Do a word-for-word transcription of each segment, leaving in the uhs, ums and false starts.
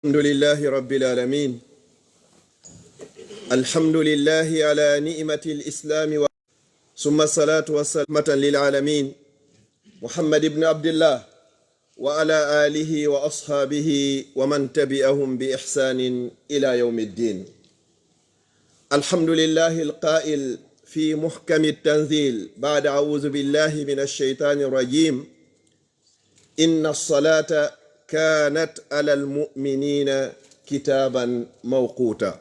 الحمد لله رب العالمين. الحمد لله على نعمة الإسلام و... ثم الصلاة والسلام للعالمين محمد بن عبد الله وعلى آله وأصحابه ومن تبعهم بإحسان إلى يوم الدين. الحمد لله القائل في محكم التنزيل بعد أعوذ بالله من الشيطان الرجيم: إن الصلاة كانت على المؤمنين كتابا موقوتا.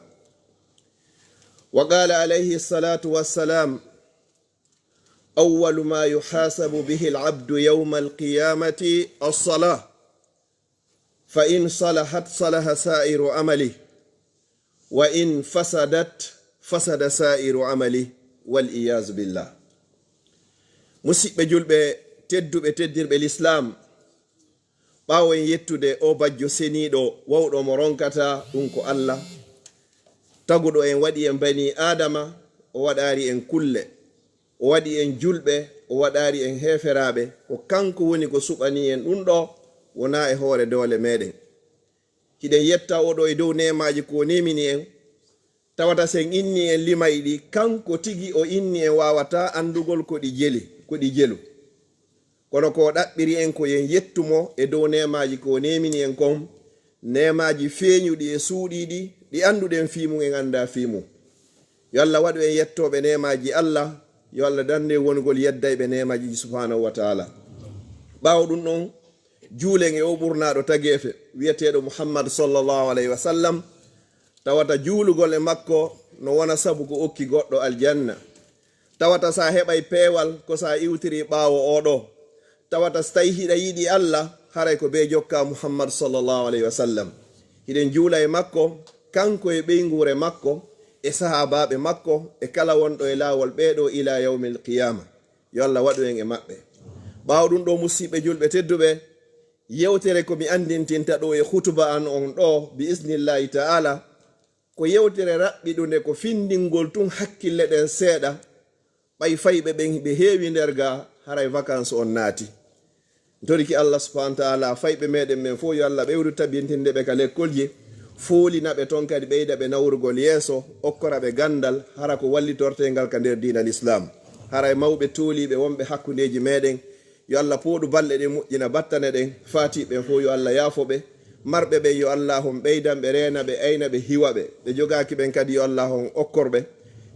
وقال عليه الصلاة والسلام: أول ما يحاسب به العبد يوم القيامة الصلاة، فإن صلحت صلح سائر عمله، وإن فسدت فسد سائر عمله، والعياذ بالله. Musiɓɓe julɓe tedduɓe, teddirɓe lislaam, ɓaawo en yettude o bajjo seniiɗo, wawɗo mo ronkata, ɗum ko Allah. Taguɗo en, waɗi en banii Aadama, o waɗaari en kulle. O waɗi en julɓe, o waɗaari en heeferaaɓe. Ko kanko woni ko suɓanii en ɗum ɗo, wonaa e hoore doole meeɗen. Hiɗen yetta o ɗo e dow neemaaji ko o neemini en. Tawata sen inni en limayɗi, kanko tigi o inni en waawataa anndugol ko ɗi jeli, ko ɗi jelu. Kono ko o ɗaɓɓiri en ko yen yettu mo e dow neemaaji ko o neemini en kon, neemaaji feeñuɗi e suuɗiiɗi, ɗi annduɗen fii mum, en anndaa fii mum. Yo Allah waɗu en yettooɓe neemaaji Allah, yo Allah dandu en wonugol yeddayɓe neemaaji subhaanahu wa taala. Ɓaawo ɗum ɗon, juulen e o ɓurnaaɗo tageefe, wi'eteeɗo Muhammad sallallahu alayhi wa sallam, tawata juulugol e makko no wona sabu ko okki goɗɗo aljanna. Tawata sa heɓay peewal ko sa iwtiri ɓaawo oo ɗoo. Tawata so tawi hiɗa yiɗi Allah, haray ko bee jokka Muhammad sallallahu alayhi wa sallam. Hiɗen juula e makko, kanko e ɓeynguure makko, e sahaabaaɓe makko, e kala wonɗo e laawol ɓee ɗoo ilaa yawmil qiyaama. Yo Allah waɗu en e maɓɓe. Ɓaawo ɗum ɗoo, musiɓɓe julɓe tedduɓe, yewtere ko mi anndintinta ɗoo e hutuba an on ɗoo, bi isnillahi ta'ala, ko yewtere raɓɓiɗunde, ko findingol tun hakkille ɗen seeɗa, ɓay fayɓe ɓen ɓe heewi nder ga, haray vacances on naati. Toriki Allah subhanahu wa ta'ala, fayɓe meɗen ɓen fof, yo Allah ɓeydu tabintinde ɓe ka lekkolji, foolina ɓe ton kadi, ɓeyda ɓe nawrugol yeeso, okkora ɓe gandal, hara ko wallitortengal ka nder diina l'islam. Haray mawɓe tooliiɓe wonɓe hakkundeeji meɗen, yo Allah pooɗu balɗe ɗen, moƴƴina battane ɗen, faatiiɓe ɓen fof yo Allah yaafo ɓe, marɓe ɓen yo Allah on ɓeydan ɓe, reena ɓe, ayna ɓe, hiwa ɓe, ɓe jogaaki ɓen kadi yo Allah on okkor ɓe.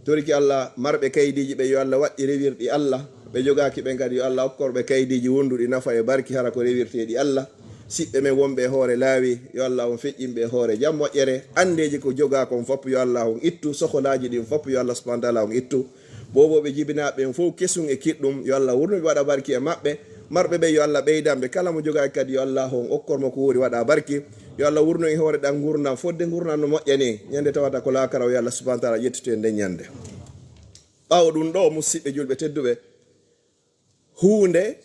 Toriki Allah, marɓe kaydiiji ɓen yo Allah waɗɗi rewirɗi Allah, ɓe jogaaki ɓen kadi yo Allah okkor ɓe kaydiiji wonduɗi nafa e barki, hara ko rewirteeɗi Allah. Siɓɓe men wonɓe e hoore laawi, yo Allah on feƴƴin ɓe e hoore jam moƴƴere. Anndeeji ko jogaa kon fof yo Allah on ittu, sokolaaji ɗin fof yo Allah subhanahu wa ta'ala on ittu. Boobooɓe jibinaaɓe ɓen fof kesun e kiɗɗum, yo Allah wurnu ɓe waɗa barki e maɓɓe. Marɓe ɓen yo Allah ɓeydan ɓe, kala mo jogaaki kadi yo Allah on okkor mo ko woori waɗa barki. Yo Allah wurnu e hoore ɗan ngurndan fodde ngurndan no moƴƴani, ñande tawata ko laakara o yo Allah subhanahu wa ta'ala ƴettito e nden ñande. Ɓaawo ɗum ɗoo, musiɓɓe julɓe tedduɓe, huunde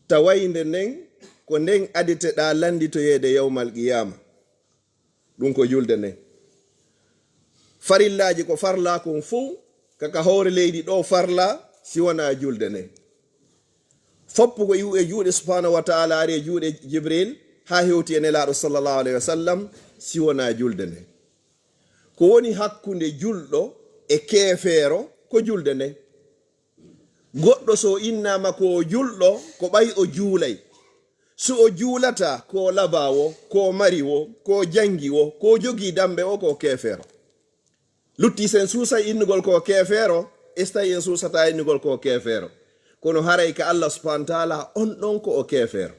tawaynde nden ko nden aditeɗaa lannditoyeede yawmal qiyaama. Ɗum ko julde nden. Farillaaji ko farlaa kon fow, ka ka hoore leydi ɗoo farlaa, si wonaa julde nden. Foppu ko iwu e juuɗe subhanahu wa ta'ala, ari e juuɗe Jibril, haa hewti e Nelaaɗo sallallahu alayhi wa sallam, si wonaa julde nden. Ko woni hakkunde julɗo e keefeero ko julde nden. Goɗɗo so innaama ko o julɗo, ko ɓay o juulay. So o juulataa, ko o labaawo, ko o mariwo, ko o janngiwo, ko o jogii dambe o, ko o keefeero. Lutti sen suusay innugol ko o keefeero, e so tawi en suusataa innugol ko o keefeero. Kono haray ka Allah subhanahu wa ta'ala, on ɗon ko o keefeero.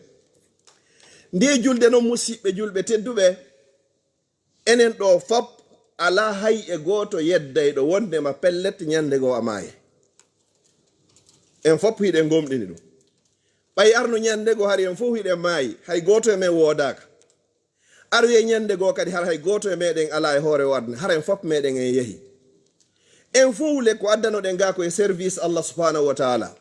Nde julde non, musiɓɓe julɓe tedduɓe, enen ɗoo fop, alaa hay e gooto yeddayɗo wonde ma pellet ñande goo a maaya. En fop hiɗen gomɗini ɗum. Ɓay arno ñande goo hari en fof hiɗen maayi, hay gooto e men woodaaka. Aroye ñande goo kadi har hay gooto e meɗen alaa e hoore o aduna, hara en fop meɗen en yahi. En fof le ko addanoɗen gaa ko e service Allah subhanahu wa ta'ala.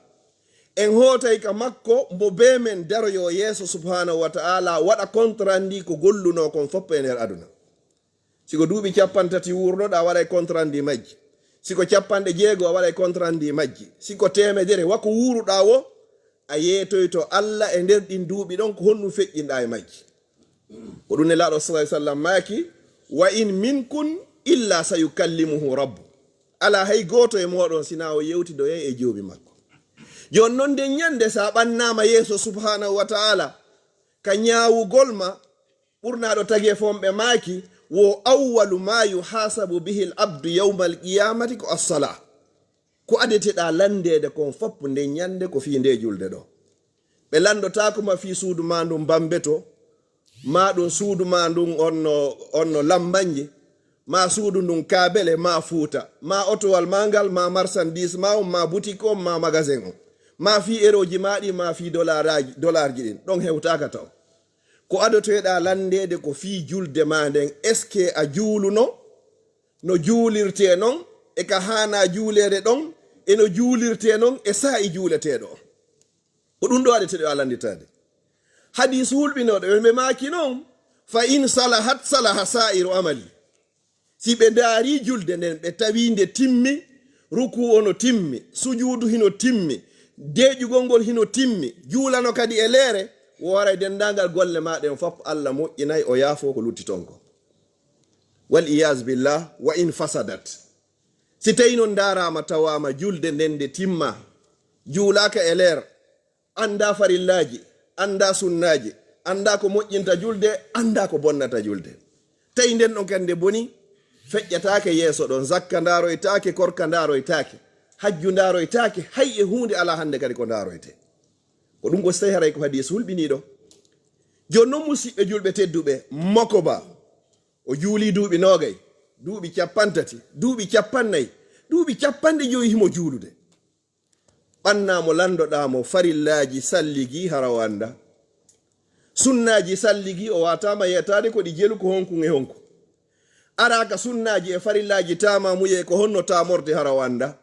En hootay ka makko, mbo bee men daroyoo yeeso subhanahu wa ta'ala, waɗa kontrandi ko gollunoo kon fop e nder aduna. Si ko duuɓi cappanɗe tati wuurnoɗaa, waɗay kontrandi majji. Si ko cappanɗe jeego, a waɗay kontrandi majji. Si ko teemedere, wa ko wuuruɗaa wo, a yeetoyto Allah e nder ɗin duuɓi ɗon, ko honɗum feƴƴinɗaa e majji. Ko ɗum Nelaaɗo sallallahu alaihi wasallam maaki, "Wa in minkum illa sayukallimuhu rabbu." Alaa hay gooto e mooɗon sinaa o yewtidoyay e Joomi makko. Jooni non, nden ñande, so a ɓannaama yeeso subhanahu wa ta'ala, ka ñaawugol ma, ɓurnaaɗo tageefo on ɓe maaki, "Wo awwalu ma yuhasabu bihil abdu yawmal qiyamati ko as-salah." Ko adeteɗaa lanndeede kon fop nden ñande ko fii ndee julde ɗoo. Ɓe lanndotaako ma fii suudu maa ndun Bambeto, maa ɗun suudu maa ndun onno, onno Lambanji, maa suudu ndun Kaabele, maa Fuuta, maa otowal maa ngal, maa marchandise maa on, maa boutique on, maa magasin on, maa fii erooji maa ɗin, maa fii dolaraaji, dolarji ɗin. Ɗon hewtaaka taw. Ko adotoyɗaa lanndeede ko fii julde maa nden. Est-ce que a juuluno no juulirtee non, e ka haanaa juuleede ɗon, e no juulirtee non e saa'i juuleteeɗo on? Ko ɗum ɗoo adeteɗo a lannditaade. Hadiisu hulɓinooɗo ɓe, ɓe maaki non, "Fa in salahat, salaha sa'iru amali." Si ɓe ndaarii julde nden, ɓe tawii nde timmi, rukuu ono timmi, sujuudu hino timmi, deeƴugol ngol hino timmi, juulano kadi e leere, wo waray denndaangal golle maa ɗen fop, Alla moƴƴinay, o yaafoo ko lutti ton ko. Wal iyaazu billah, wa in fasadat. Si tawii non ndaaraama tawaama julde nden nde timma, juulaaka e leer, anndaa farillaaji, anndaa sunnaaji, anndaa ko moƴƴinta julde, anndaa ko bonnata julde. Tawi nden ɗon kadi nde boni, feƴƴataake yeeso ɗon, zakka ndaaroytaake, korka ndaaroytaake, hajju ndaaroytaake, hay e huunde alaa hannde kadi ko ndaaroytee. Ko ɗum ko so tawi haray ko hadiis hulɓiniiɗo. Jooni non, musiɓɓe julɓe tedduɓe, Mokoba, o juulii duuɓi noogay, duuɓi cappanɗe tati, duuɓi cappanɗe nayi, duuɓi cappanɗe jowi himo juulude. Ɓannaa mo, lanndoɗaa mo farillaaji salligii, hara o anndaa. Sunnaaji salligii, o waataama yeetaade ko ɗi jelu, ko honkun e honku. Araa ka sunnaaji e farillaaji taamaamuyee, ko honno taamorde, hara o anndaa.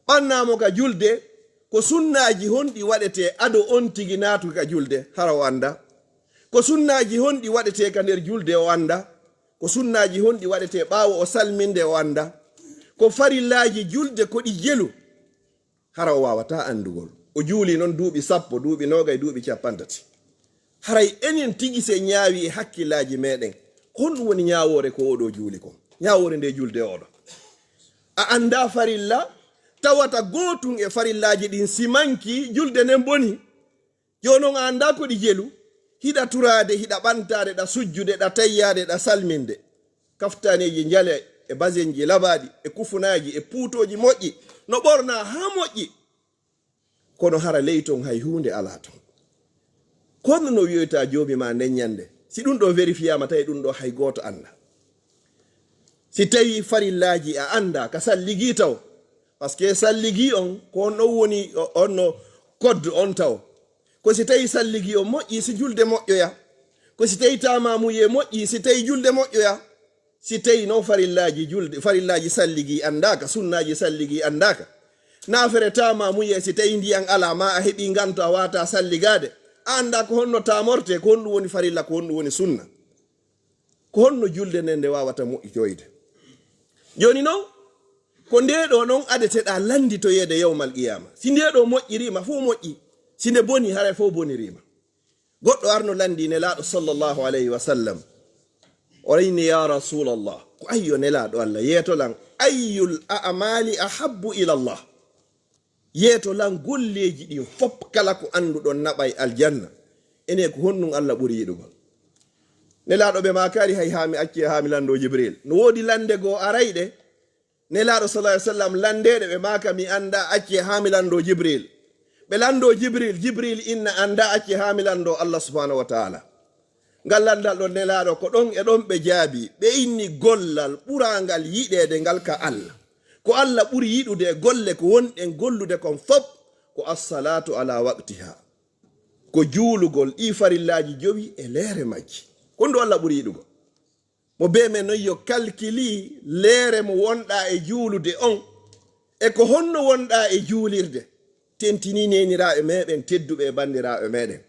Ɓannaa mo ka julde, ko sunnaaji honɗi waɗetee ado on tigi naatuki ka julde, hara o anndaa. Ko sunnaaji honɗi waɗetee ka nder julde, o anndaa. Ko sunnaaji honɗi waɗetee ɓaawo o salminde, o anndaa. Ko farillaaji julde ko ɗi jelu, hara o waawataa anndugol. O juulii non duuɓi sappo, duuɓi noogay, duuɓi cappanɗe tati. Haray enen tigi, se ñaawii e hakkillaaji meɗen, ko honɗum woni ñaawoore ko oo ɗoo juuli kon? Ñaawoore ndee julde oo ɗoo. A anndaa farilla, tawata gootun e farillaaji ɗin simankii, julde nden bonii. Jooni non a anndaa ko ɗi jelu, hiɗa turaade, hiɗa ɓantaade, ɗa sujjude, ɗa tayyaade, ɗa salminde. Kaftaneeji njale e basenji labaaɗi, e kufunaaji, e puutooji moƴƴi, no ɓornaa haa moƴƴi. Kono hara ley ton hay huunde alaa ton. Kono no wi'oytaa Joomi maa nden ñande, si ɗum ɗoo vérifiyaama, tawi ɗum ɗoo hay gooto anndaa. Si tawii farillaaji a anndaa ka salligii taw, parce que salligii on, ko on ɗon woni, o-, on no code on taw. Ko si tawii salligii on moƴƴii, si julde moƴƴoya. Ko si tawii taamaamuyee moƴƴii, si tawii julde moƴƴoya. Si tawii non farillaaji julde, farillaaji salligii anndaaka, sunnaaji salligii anndaaka. Naafere taamaamuyee, si tawii ndiyan alaa, maa a heɓii nganto, a waawataa salligaade, a anndaa ko honno taamortee, ko honɗum woni farilla, ko honɗum woni sunna. Ko honno julde nden nde waawata moƴƴitoyde? Jooni non, ko ndee ɗoo non adeteɗaa lannditoyeede yawmal qiyaama. Si ndee ɗoo moƴƴiriima, fow moƴƴii. Si nde bonii, haray fow boniriima. Goɗɗo arno lanndii Nelaaɗo sallallahu alayhi wa sallam. O inni, "Ya Rasulallah, ko ayyo Nelaaɗo Allah, yeeto lan, ayyul a'maali ahabbu ila Allah?" Yeeto lan golleeji ɗin fop, kala ko annduɗon naɓay aljanna. Ene ko honɗum Allah ɓuri yiɗugol? Nelaaɗo ɓe maakaali hay haa mi acce haa mi lanndoo Jibril. No woodi lannde goo arayɗe Nelaaɗo sallallahu alaihi wasallam lanndeeɗe ɓe maaka mi anndaa acce haa mi lanndoo Jibril. Ɓe lanndoo Jibril, Jibril inna anndaa acce haa mi lanndoo Allah subhanahu wa ta'ala. Ngal lanndal ɗon Nelaaɗo ko ɗon e ɗon ɓe jaabi, ɓe inni gollal ɓuraangal yiɗeede ngal ka Allah. Ko Allah ɓuri yiɗude e golle ko wonɗen gollude kon fop, ko as-salaatu ala waqtiha. Ko juulugol ɗii farillaaji jowi e leere majji. Ko ɗum Allah ɓuri yiɗugol. Mo bee men non yo kalkili leere mo wonɗaa e juulude on, e ko honno wonɗaa e juulirde. Tentinii neeniraaɓe meɗen tedduɓe e banndiraaɓe meɗen.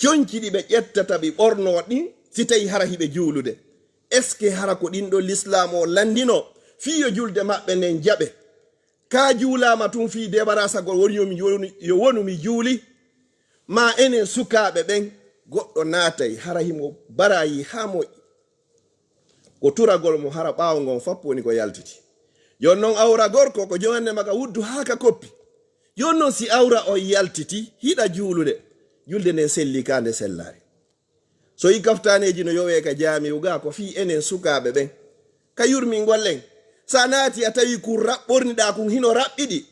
Conci ɗi ɓe ƴettata ɓe ɓornoo ɗin, si tawii hara hiɓe juulude. Est-ce que hara ko ɗin ɗoo Lislaam o lanndinoo fii yo julde maɓɓe nden jaɓe? Kaa juulaama tun fii debarasagol woni yo mi, yo woni, yo wonu mi juuli? Maa enen sukaaɓe ɓen, Goɗɗo naatay, hara himo barayi haa moƴƴi. Ko turagol mo hara ɓaawo ngon fap woni ko yaltiti. Jooni non awra gorko ko jogande maka wuddu haa ka koppi. Jooni non si awra on yaltiti, hiɗa juulude, julde nden selli ka nde sellaare. So yi kaftaneeji no yowee ka jaami'u ga, ko fii enen sukaaɓe ɓen. Ka yurmingol en, sa naati a tawi kun raɓɓorniɗaa kun hino raɓɓiɗi,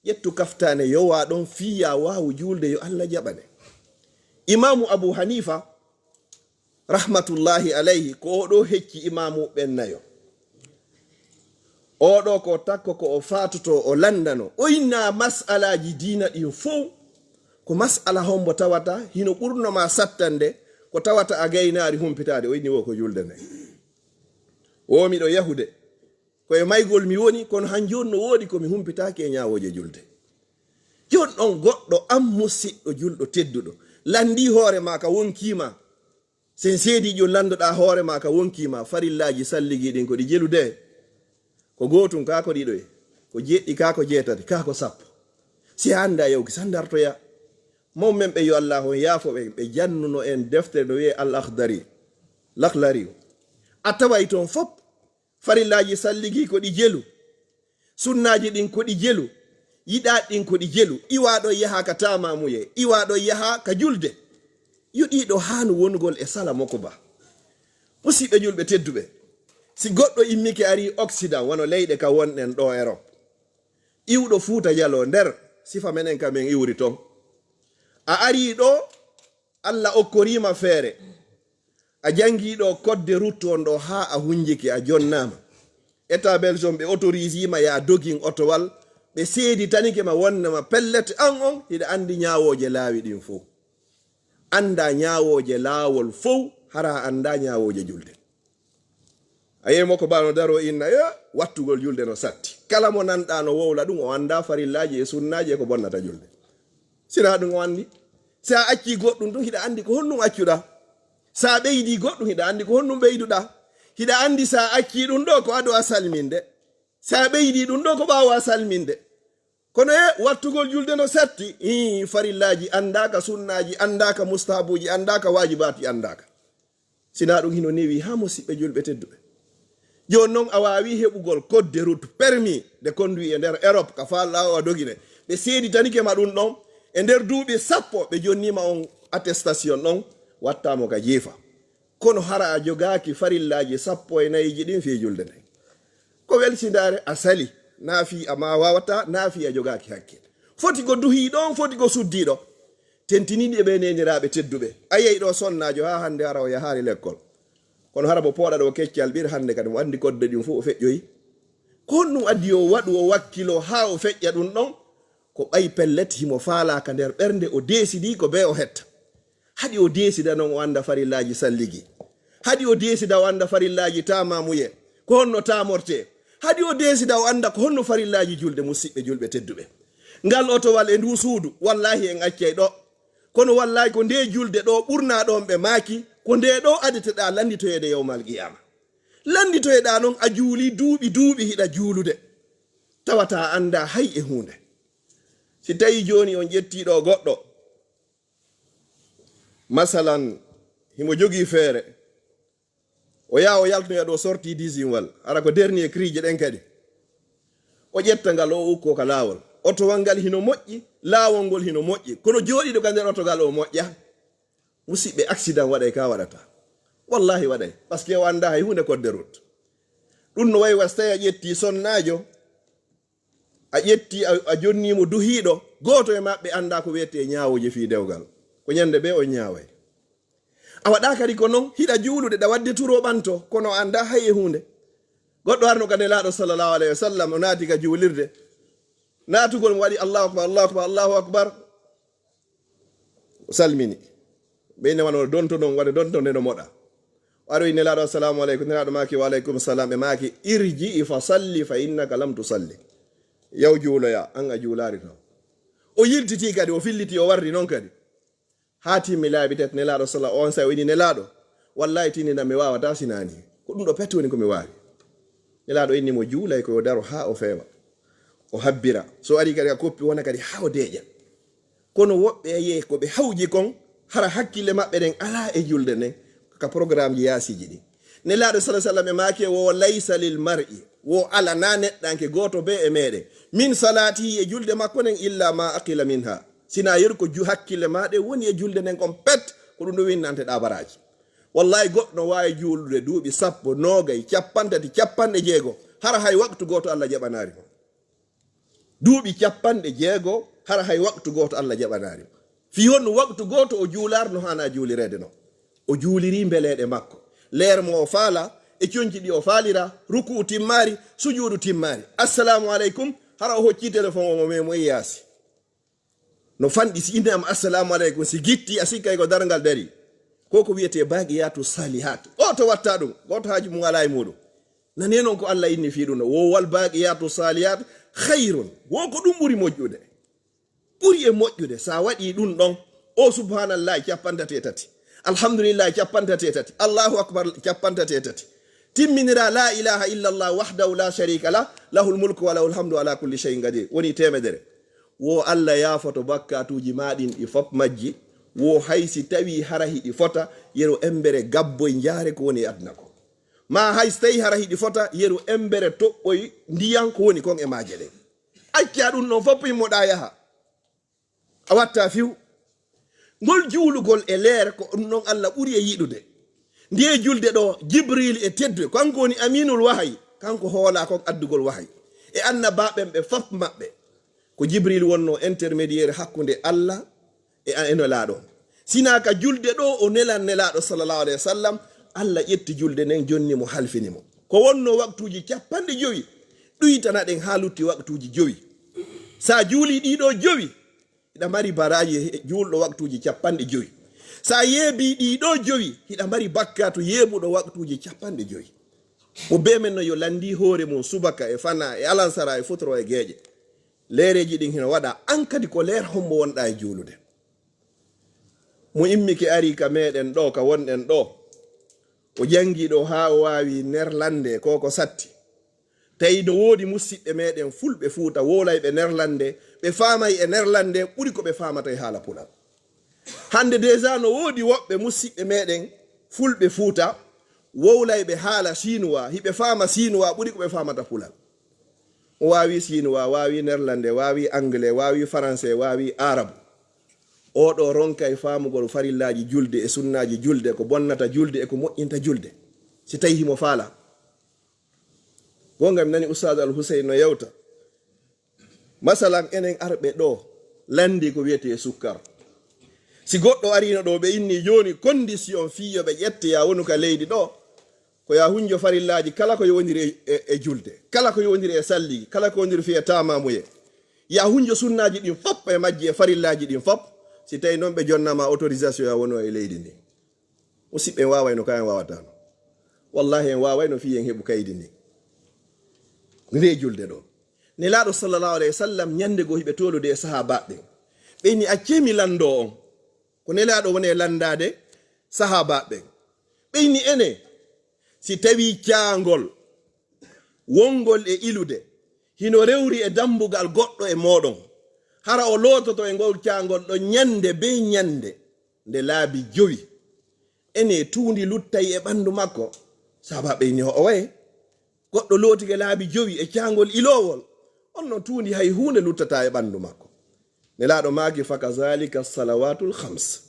ƴettu kaftane yowaa ɗon fii ya waawu juulde, yo Alla jaɓane. Imaamu Abu Hanifa, rahmatullahi alayhi, ko o ɗo hecci imaamu ɓen nayo. O ɗo ko takko ko o faatoto, o lanndano. O inna mas'alaaji diina ɗin fow. Ko mas'ala hombo tawata hino ɓurno ma sattande, ko tawata a gaynaari humpitaade, o inni wo ko julde nden. Wo miɗo yahude, ko e maygol mi woni, kono han jooni no woodi ko mi humpitaaki e ñaawooje julde. Jooni ɗon goɗɗo an musiɗɗo julɗo tedduɗo, lanndii hoore ma ka wonkii ma. Sen seedii jooni lanndoɗaa hoore ma ka wonkii ma, farillaaji salligii ɗin ko ɗi jelude? Ko gootun kaa ko ɗiɗoy, ko jeɗɗi kaa ko jeetati, kaa ko sappo. Si a anndaa yawki, sa ndartoya. Mawɓe men ɓe yo Allaahu on yaafo ɓe, ɓe jannuno en deftere no wi'ee Al Akhdari, Lakhlari. A taway ton fop, farillaaji salligii ko ɗi jelu, sunnaaji ɗin ko ɗi jelu, yiɗaaɗi ɗin ko ɗi jelu, iwaa ɗon yaha ka taamaamuye, iwaa ɗon yaha ka julde. Yo ɗiɗo haanu wonugol e sala moko ba. Musiɓɓe julɓe tedduɓe, si goɗɗo immike arii Occident, wano leyɗe ka wonɗen ɗo Europe, iwɗo Fuuta Jaloo nder, sifa menen ka men iwri ton. A arii ɗo, Alla okkorii ma feere. A janngii ɗo code de route on ɗo haa a hunjike, a jonnaama. État Belgium ɓe autorisii ma yaa dogin otowal, ɓe seeditanike ma wonnde ma pellet an on, hiɗa anndi ñaawooje laawi ɗin fow. Anndaa ñaawooje laawol fow, hara a anndaa ñaawooje julde. A yehi mo ko bano daro inna, yo, wattugol julde no satti. Kala mo nanɗaa no wowla ɗum, o anndaa farillaaji e sunnaaji e ko bonnata julde. Sinaa ɗum o anndi. Si a accii goɗɗum ɗum, hiɗa anndi ko honɗum accuɗaa. Si a ɓeydii goɗɗum, hiɗa anndi ko honɗum ɓeyduɗaa. Hiɗa anndi si a accii ɗum ɗo ko ado a salminde. Si a ɓeydii ɗum ɗo ko ɓaawo a salminde. Kono e wattugol julde no satti, ii, farillaaji anndaaka, sunnaaji anndaaka, mustaabuuji anndaaka, waajibaati anndaaka. Sinaa ɗum hino newi haa musiɓɓe julɓe tedduɓe. Jooni non a waawi heɓugol code de route, permis de conduire e nder Europe, ka faalɗaa o a dogine. Ɓe seeditanike ma ɗum ɗon, e nder duuɓi sappo ɓe jonnii ma on attestation ɗon, wattaa mo ka jeefa. Kono hara a jogaaki farillaaji sappo e nayi ji ɗin fii julde nden. Ko welsindaare a sali, naa fii a ma waawataa, naa fii a jogaaki hakke. Foti ko duhii ɗon, foti ko suddii ɗo. Tentiniiɗi e ɓee neeniraaɓe tedduɓe. A yiyay ɗo sonnaajo haa hannde hara o yahaali lekkol. Kono hara mo pooɗa ɗo keccal ɓir hannde kadi mo anndi code ɗin fow o feƴƴoyi. Ko honɗum addi o waɗu o wakkiloo haa o feƴƴa ɗum ɗon? Ko ɓay pellet himo faalaa ka nder ɓernde, o deesidii ko bee o hetta. Haɗi o deesida non o annda farillaaji salligi. Haɗi o deesida o annda farillaaji taamaamuye. Ko honno taamortee? Haɗi o deesida o annda ko honno farillaaji julde, musiɓɓe julɓe tedduɓe. Ngal otowal e ndu suudu, wallaahi en accay ɗo. Kono wallaahi ko nde julde ɗo ɓurnaa ɗon ɓe maaki, ko nde ɗo adeteɗaa lannditoyeede yawmal qiyaama. Lannditoyeɗaa non a juuli duuɓi duuɓi hiɗa juulude. Tawata a anndaa hay e huunde. Si tawii jooni on ƴettii ɗo goɗɗo, masalan, himo jogii feere, o yaha o yaltoya ɗo sorti dixième wal, hara ko dernier cri ji ɗen kadi. O ƴetta ngal, o ukko ka laawol. Otowal ngal hino moƴƴi, laawol ngol hino moƴƴi. Kono jooɗiiɗo ka nder oto ngal o moƴƴa. Musiɓɓe, accident waɗay ka waɗata. Wallaahi waɗay. Parce que o anndaa hay huunde code de route. Ɗum no wayi wa si tawii a ƴettii sonnaajo, a ƴetti, a, a jonni mo duhiiɗo, gooto e maɓɓe anndaa ko wiyetee ñaawooje fii dewgal. Ko ñande bee on ñaaway. A waɗaa kadi ko non, hiɗa juulude, ɗa waɗde turo ɓanto, kono a anndaa hay e huunde. Goɗɗo arno ka Nelaaɗo sallallahu alayhi wa sallam, o naati ka juulirde. Naatugol mo waɗi Allahu akbar, Allahu akbar, Allahu akbar. O salmini. Ɓe ine wano donto non, wano donto nde no moɗa. O aroyi Nelaaɗo, "Assalamu aleykum." Nelaaɗo maaki, "Wa aleykum salam." Ɓe maaki, "Irji'i fa salli fa innaka lam tusalli." Yaw juuloya, an a juulaari non. O yiltiti kadi, o filliti, o warri non kadi. Haa timmi laabi tati, Nelaaɗo sala on sa o ini, "Nelaaɗo, wallahi tini na mi waawataa sinaani. Ko ɗum ɗo pet woni ko mi waawi." Nelaaɗo inni mo juulay ko yo daro haa o feewa. O habbira. So ari kadi ka koppi wona kadi haa o deeƴa. Kono woɓɓe a yi'ay ko ɓe hawji kon, Hara hakkille maɓɓe ɗen alaa e julde nden, ka programmeji yaasiiji ɗin. Nelaaɗo sala sallam e maaki, wo laysa lil mar'i, wo alaa neɗɗanke gooto bee e meɗen, min salaatihi, e julde makko nden, illa ma aqila minha, sinaa yeru ko ju-, hakkille maa ɗen woni e julde nden kon pet, ko ɗum ɗum winnante ɗaa baraaji. Wallahi, goɗɗo no waawi juulude duuɓi sappo, noogay, cappanɗe tati, cappanɗe jeego, hara hay waqtu gooto Allah jaɓanaali mo. Duuɓi cappanɗe jeego, hara hay waqtu gooto Allah jaɓanaali mo. Fii honno waqtu gooto o juulaali no haanaa juulireede non? O juuliri mbeleeɗe makko. Leer mo o faala, e conci ɗi o faalira, ruku'u timmaali, sujuudu timmaali. Assalaamu aleykum, hara o hoccii telefon o mo memo e yaasi. No fanɗi si innde am assalaamu aleykum, si gitti a sikkay ko darngal darii. Ko ko wiyetee baaqiyaatu saalihaat. Gooto watta ɗum, gooto haaju mum alaa e muuɗum. Nanee non ko Allah inni fii ɗum ɗoo. Wo wal baaqiyaatu saalihaat khayrun. Wo ko ɗum ɓuri moƴƴude. Ɓuri e moƴƴude, si a waɗii ɗum ɗon, o subhaanallahi cappanɗe tati e tati, alhamdulillahi cappanɗe tati e tati, Allahu akbar cappanɗe tati e tati, timminiraa laa ilaaha illallah wahdahu laa shariika lah, lahul mulku wa lahul hamdu ala kulli shay'in qadir, woni teemedere. Wo Allah yaafoto bakkaatuuji maa ɗin ɗi fof majji, wo hay si tawii hara hiɗi fota, yeru embere gabboy njaare ko woni e aduna ko. Maa hay si tawii hara hiɗi fota, yeru embere toɓɓoy ndiyan ko woni kon e maaje ɗen. Accaa ɗum ɗon fof, immoɗaa yaha. A watta fiw. Ngol juulugol e leer ko ɗum ɗon Allah ɓuri e yiɗude. Ndiye julde ɗoo, Jibril e teddude, kanko woni aminul wahayi, kanko hoolaa kon addugol wahayi. E annabaaɓe ɓen ɓe fof maɓɓe, ko Jibril wonno intermédiaire hakkunde Allah e, e Nelaaɗo. Sinaa ka julde ɗoo o nelan Nelaaɗo sallallahu alayhi wa sallam, Allah ƴetti julde nden, jonni mo, halfini mo. Ko wonno waqtuuji cappanɗe jowi, ɗuytana ɗen haa lutti waqtuuji jowi. Si a juulii ɗii ɗoo jowi, hiɗa mari baraaji he juulɗo waqtuuji cappanɗe jowi. Si a yeebii ɗii ɗoo jowi, hiɗa mari bakkaatu yeebuɗo waqtuuji cappanɗe jowi. Mo bee men no yo lanndii hoore mum subaka e fanaa e alansara e futuro e geeƴe. Leereeji ɗin hino waɗa, an kadi ko leer hombo wonɗaa e juulude. Mo immike ari ka meɗen ɗoo, ka wonɗen ɗoo. O janngi ɗoo haa o waawi nerlande, ko ko satti. Tawi no woodi musiɓɓe meɗen fulɓe Fuuta wowlayɓe nerlande, ɓe faamay e nerlande ɓuri ko ɓe faamata e haala pular. Hannde déjà no woodi woɓɓe musiɓɓe meɗen fulɓe Fuuta wowlayɓe haala sinuwa, hiɓe faama sinuwa ɓuri ko ɓe faamata pular. O waawi sinuwa, waawi nerlande, waawi anglais, waawi français, waawi arabu. Oo ɗoo ronkay faamugol farillaaji julde e sunnaaji julde, ko bonnata julde e ko moƴƴinta julde, si tawi himo faala. Goonga, mi nani Ustaaz Al Huseyn no yewta. Masalan, enen arɓe ɗoo, lanndii ko wiyetee sukkar. Si goɗɗo ariino ɗoo, ɓe inni jooni condition fii yo ɓe ƴette, yaa wonu ka leydi ɗoo, ko yaa hunjo farillaaji kala ko yowondiri e, e, e julde, kala ko yowondiri e salligi, kala ko yowondiri fii e taamamuye. Yaa hunjo sunnaaji ɗin fof e majji e farillaaji ɗin fof, si tawi non ɓe jonnama autorisation yaa wonu e leydi ndi. Musiɓɓe, en waawayno ka en waawataano. Wallahi, en waawayno fii en heɓu kaydi ndi. Nde julde ɗoo. Nelaaɗo sallallahu alayhi wa sallam, ñande goo hiɓe toolude e sahaabaaɓe ɓen. Ɓe inni, "Accee mi lanndoo on." Ko Nelaaɗo woni e lanndaade sahaabaaɓe ɓen. Ɓe inni, "Ene, si tawii caangol wonngol e ilude, hino rewri e dammbugal goɗɗo e mooɗon, hara o loototo e ngol caangol ɗon ñande bee ñande nde laabi jowi. Ene, tuundi luttay e ɓanndu makko?" Sahaabaaɓe inni, "Owe, goɗɗo lootike laabi jowi e caangol iloowol, on non tuundi hay huunde luttataa e ɓanndu makko." Nelaaɗo maaki, "Fakazalika salawatul khams."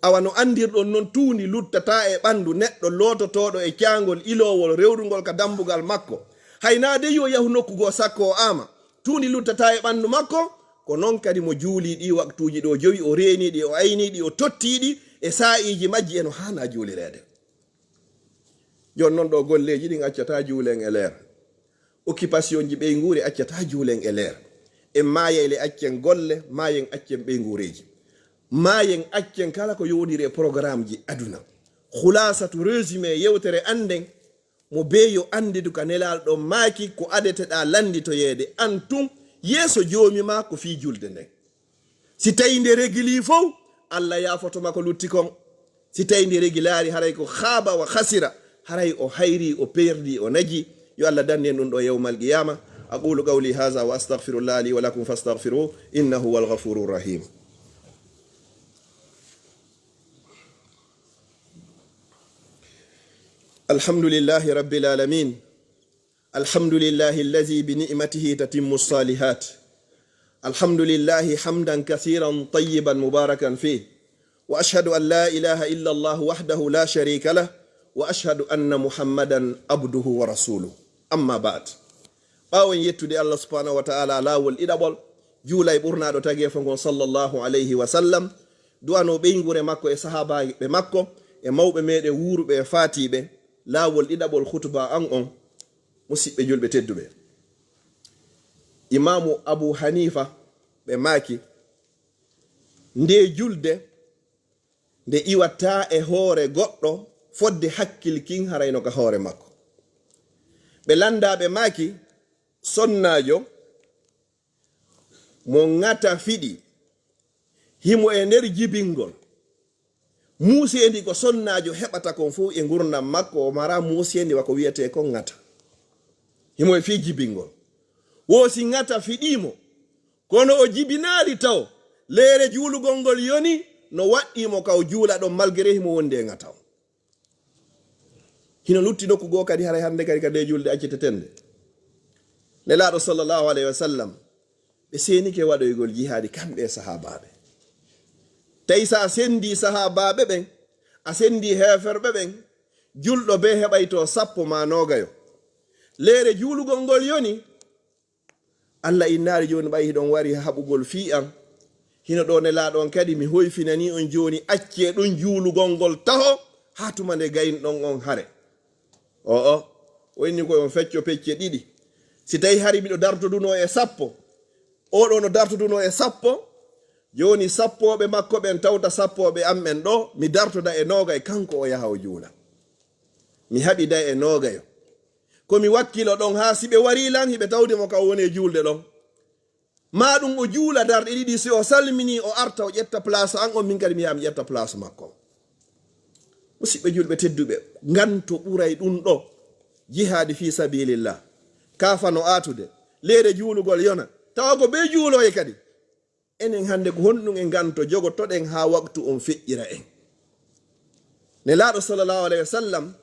Awa no anndirɗon non, tuundi luttataa e ɓanndu neɗɗo loototooɗo e caangol iloowol rewrungol ka dammbugal makko. Hay naa dey yo yahu nokku goo sakko o aama, tuundi luttataa e ɓanndu makko. Ko non kadi mo juulii ɗii waqtuuji ɗoo jowi, o reenii ɗi, o aynii ɗi, o tottii ɗi e saa'iiji majji e no haanaa juulireede. Jooni non ɗoo golleeji ɗin accataa juulen e leer. Occupation ji ɓeynguure accataa juulen e leer. En maayay le accen golle, maayen accen ɓeynguureeji. Maayen accen kala ko yowondiri e programme ji aduna. Khulaasatu, résumé yewtere an nden, mo bee yo anndidu ka Nelaaɗo ɗon maaki, ko adeteɗaa lannditoyeede an tun yeeso Joomi maa ko fii julde nden. Si tawii nde regilii fow, Allah yaafoto ma ko lutti kon. Si tawii nde regilaali, haray ko khaaba wa khasira, haray o hayrii, o perdii, o najii. Yo Allah dandu en ɗum ɗoo yawmal qiyaama. أقول قولي هذا وأستغفر الله لي ولكم فاستغفروه إنه هو الغفور الرحيم. الحمد لله رب العالمين. الحمد لله الذي بنعمته تتم الصالحات. الحمد لله حمدا كثيرا طيبا مباركا فيه. وأشهد أن لا إله إلا الله وحده لا شريك له. وأشهد أن محمدا عبده ورسوله. أما بعد. Ɓaawo en yettude Allah subhanahu wa ta'ala laawol ɗiɗaɓol, juula e ɓurnaaɗo tageefo ngon sallallahu alayhi wa sallam, du'anoo ɓeynguure makko e sahaabaaɓe makko e mawɓe meɗen wuuruɓe e faatiiɓe, laawol ɗiɗaɓol khutba an on, musiɓɓe julɓe tedduɓe. Imaamu Abu Hanifa ɓe maaki, nde julde nde iwataa e hoore goɗɗo fodde hakkil kin harayno ka hoore makko. Ɓe lannda ɓe maaki, sonnaajo mo ŋata fiɗi, himo e nder jibingol. Muuseendi ko sonnaajo heɓata kon fow e ngurndan makko, o mara muuseendi wa ko wi'etee kon ŋata. Himo e fii jibingol. Wo si ŋata fiɗii mo, kono o jibinaali taw, leere juulugol ngol yoni, no waɗɗii mo ka o juula ɗon malgré himo wondi e ŋata on. Hino lutti nokku goo kadi, haray hannde kadi ka nde julde acciteten nde. Nelaaɗo sallallahu alayhi wa sallam, ɓe seenike waɗoygol jihaadi kamɓe e sahaabaaɓe. Tawi si a senndii sahaabaaɓe ɓen, a senndii heeferɓe ɓen, julɗo bee heɓayto sappo maa noogayo. Leere juulugol ngol yoni, Alla innaali jooni ɓay hiɗon wari haɓugol fii an. Hino ɗoo Nelaaɗo on kadi mi hoyfinanii on jooni, accee ɗun juulugol ngol taho haa tuma nde gayinɗon on hare. O'o, o inni ko on fecco pecce ɗiɗi. Si tawi hari miɗo dartodunoo e sappo, oo ɗoo no dartodunoo e sappo, jooni sappooɓe makko ɓen tawta sappooɓe an ɓen ɗoo, mi dartoda e noogay, kanko o yaha o juula. Mi haɓida e noogayo. Ko mi wakkilo ɗon haa si ɓe warii lan, hiɓe tawde mo ka o woni e juulde ɗon. Maa ɗun o juula darɗe ɗiɗi, si o salminii, o arta o ƴetta place an on, min kadi mi yaha mi ƴetta place makko. Musiɓɓe julɓe tedduɓe, nganto ɓuray ɗun ɗoo, jihaadi fii sabilillah. Kaafa no aatude, leere juulugol yona, tawa ko bee juulooye kadi. Enen hannde ko honɗun e nganto jogotoɗen haa waktu on feƴƴira en? Nelaaɗo sallallahu alayhi wa sallam,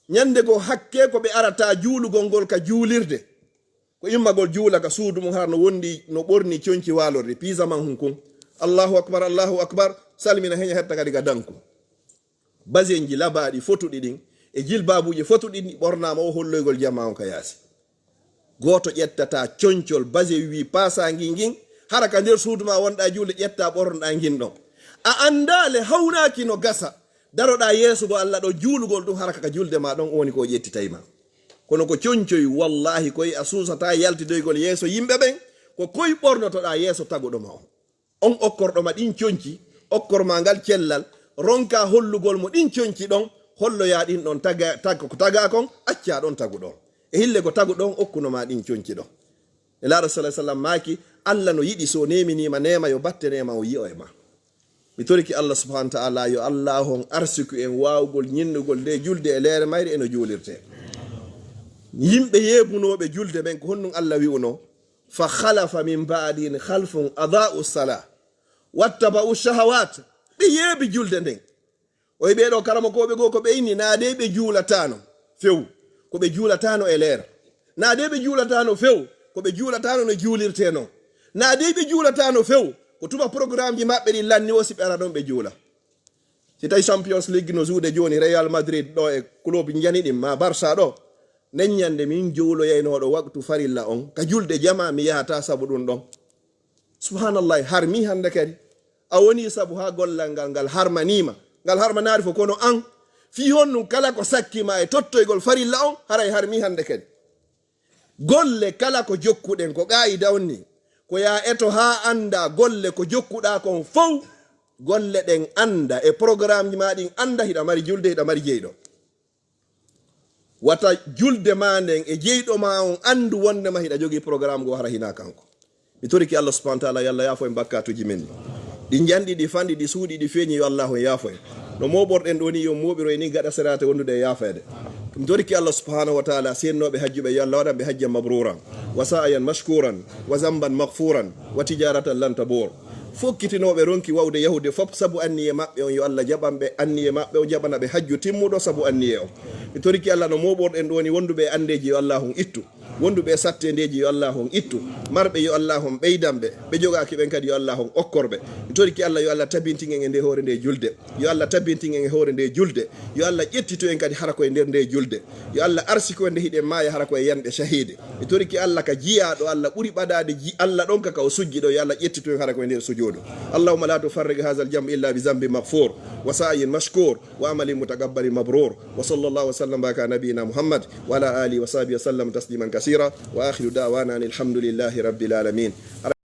ɲande goo hakkee ko ɓe arata juulugol ngol ka juulirde. Ko immagol juula ka suudu mun, hara no wondi, no ɓorni conci waalorɗi, piisaman hun kun. Allahu akbar, Allahu akbar, salmina heɲa hetta kadi ka danku. Basenji labaaɗi fotuɗi ɗin, e jilbaabuuji fotuɗi ɗin ɓornaama o holloygol jamaa on ka yaasi. Gooto ƴettata concol, base wi'i paasaangi ngin, hara ka nder suudu maa wonɗaa juulde, ƴettaa ɓornoɗaa ngin ɗon. A anndaa le hawnaaki no gasa, daroɗaa yeeso go Alla ɗon juulugol ɗun, hara ka juulde maa ɗon woni ko o ƴettitay maa. Kono ko concoy, wallaahi, koy a suusataa yaltidoygol yeeso yimɓe ɓen, ko koy ɓornotoɗaa yeeso taguɗo ma on. On okkorɗo ma ɗin conci, okkor ma ngal cellal, ronkaa hollugol mo ɗin conci ɗon, holloyaa ɗin ɗon taga-, tag-, ko tagaa kon, accaa ɗon tagu ɗon. E hille ko tagu ɗon okkuno ma ɗin conci ɗon. Nelaaɗo sallallahu alayhi wa sallam maaki, Alla no yiɗi so neeminii ma neema yo batte neema on yi'o e ma. Mi torike Alla subhanahu wa ta'ala yo Alla hon arsiku en waawugol ɲinnugol nde julde e leere mayre e no juulirtee. Yimɓe yeebunooɓe julde ɓen ko honɗun Alla wi'unoo? Fa khalafa min ba'dihim khalfun adaa'u salah wattaba'u shahawat. Ɓe yeebi julde nden. Oy ɓee ɗoo karamokooɓe goo ko ɓe inni, naa dee ɓe juulataano few, ko ɓe juulataano e leer. Naa dee ɓe juulataano few, ko ɓe juulataano no juulirtee non. Naa dee ɓe juulataano few, ko tuma programmeji maɓɓe ɗin lanni o si ɓe ara ɗon ɓe juula. Si tawi Champions League no juuɗe jooni, Real Madrid ɗoo e club njani ɗin, maa Barça ɗoo, nden ɲande min juuloyaynooɗo waktu farilla on, ka julde jamaa mi yahataa sabu ɗun ɗon. Subhanallahi, har mi hande kadi. A woni sabu haa gollal ngal, ngal harmaniima. Ngal harmanaari fof kono an. Fii honɗun kala ko sakki ma e tottoygol farilla on, haray har mi hande kadi. Golle kala ko jokkuɗen, ko qaayida on ni. Ko yaa eto haa anndaa golle ko jokkuɗaa kon fow. Golle ɗen annda e programmeji maa ɗin annda hiɗa mari julde, hiɗa mari jeyɗo. Wata julde maa nden e jeyɗo maa on anndu wonndema hiɗa jogii programme goo hara hinaa kanko. Mi torike Allah subhanahu wa ta'ala, yo Allah yaafo en bakkaatuuji men ɗi. Ɗi njanɗi, ɗi fanɗi, ɗi suuɗi, ɗi feeɲi, yo Allah on yaafo en. No mooɓorɗen ɗoo ni, yo mooɓiro en ni gaɗa seraate wondude e yaafeede. Mi torike Allah subhanahu wa ta'ala, seennooɓe hajjuɓe, yo Allah waɗan ɓe hajjan mabruuran, wa sa'yan mashkuuran, wa zamban maghfuuran, wa tijaratan lan tabuur. Fokkitinooɓe ronki wawde yahude fop sabu anniye maɓɓe on, yo Allah jaɓan ɓe anniye maɓɓe o, jaɓana ɓe hajju timmuɗo sabu anniye o. Mi toriki Allah no mooɓorɗen ɗo ni wonduɓe e andeeji, yo Allah on ittu. Wonduɓe e sattendeeji, yo Allah on ittu. Marɓe, yo Allah on ɓeydan ɓe. Ɓe jogaaki ɓen kadi, yo Allah on okkor ɓe. Mi toriki Allah yo Allah tabintin en e nde hoore nde julde. Yo Allah tabintin en e hoore nde julde. Yo Allah ƴettitu en kadi hara ko e nder nde julde. Yo Allah arsiku en nde hiɗen maaya hara ko e yanɓe shahiide. Mi toriki Allah ka jiyaaɗo Allah ɓuri ɓadaade ji-, Allah ɗon ka ka o sujji ɗo, yo Allah ƴettitu en hara ko e nder sujuudu. اللهم لا تفرق هذا الجمع إلا بذنب مغفور وسعي مشكور وعمل متقبل مبرور. وصلى الله وسلم وبارك على نبينا محمد وعلى آله وصحبه وسلم تسليما كثيرا. وآخر دعوانا أن الحمد لله رب العالمين.